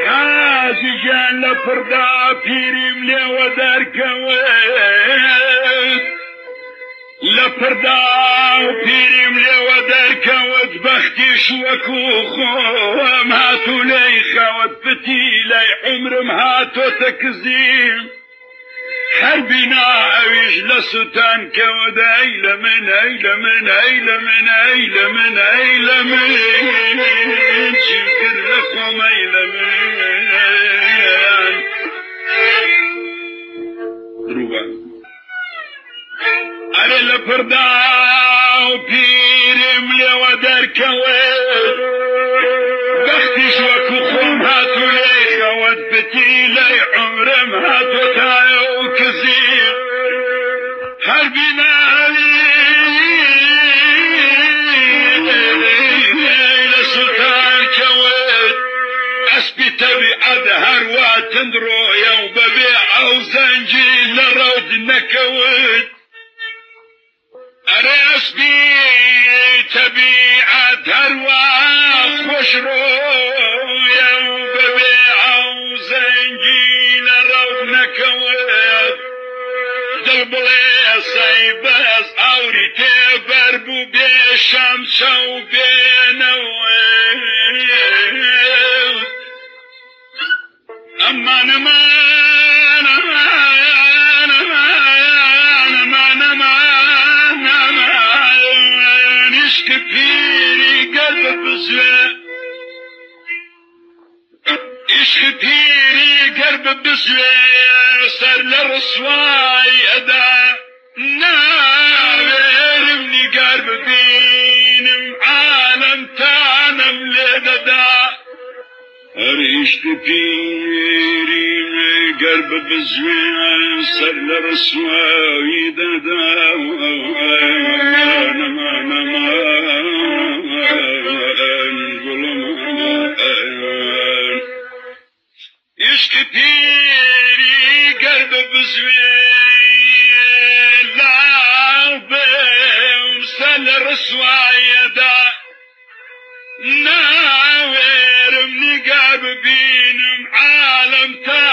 حاجی گیان لە پڕدا پیریم لێوە دەرکەوت، لە پڕدا پیریم لێوە دەرکەوت، بەختیش وەکو خۆم هاتوو لێی خەوت، فتیلەی عومرم هاتۆتە کزیم، هەر بینا ئەویش لە سوتان کەوت، ئەی لە من ئەی لە من ئەی لە من ئەی لە من ئەی لە من چیم کرد لە خۆم ئەی لە من ڕووبان ئەرێ لە پڕدا پیرم لێوە دەرکەوت، بەختیش وەکو خۆم هاتوو لێی خەوت، فتیلەی عومرم هاتۆ تایە و کزی، هەر بیناوی لە سوتان کەوت، ئەسپی تەبیعەت هەروا تندڕۆیە و بەبێ ئەو زەنگی لە ڕەوت نەکەوت. ئەرێ ئەسپی تەبیعەت هەروا خۆش ڕۆیە و بەبێ ئەو زەنگی لە ڕەوت نەکەوت. دڵ بڵێ سەی بەس ئاوری تێبەر بوو بێ شەمچە و بێ نەوت. ئەمان ئەمان ئەمان ئەمان ئەمان ئەمان ئەمان عشق پیری گەر ببزوێ، عشق پیری گەر ببزوێ، سەر لە ڕسوای ئەدا، ناوێرم نیگار ببینم عالەم تانەم لێ دەدا. هەر عیشق پیری گەر ببزوێ، سەر لە ڕسوایی دەدا، نەمان ئەمان گوڵم ئەمان عشق پیری گەر ببزوێ، لاو بم سەر لە ڕسوایەدا، ناوێرم نیگا ببینم عالەم تا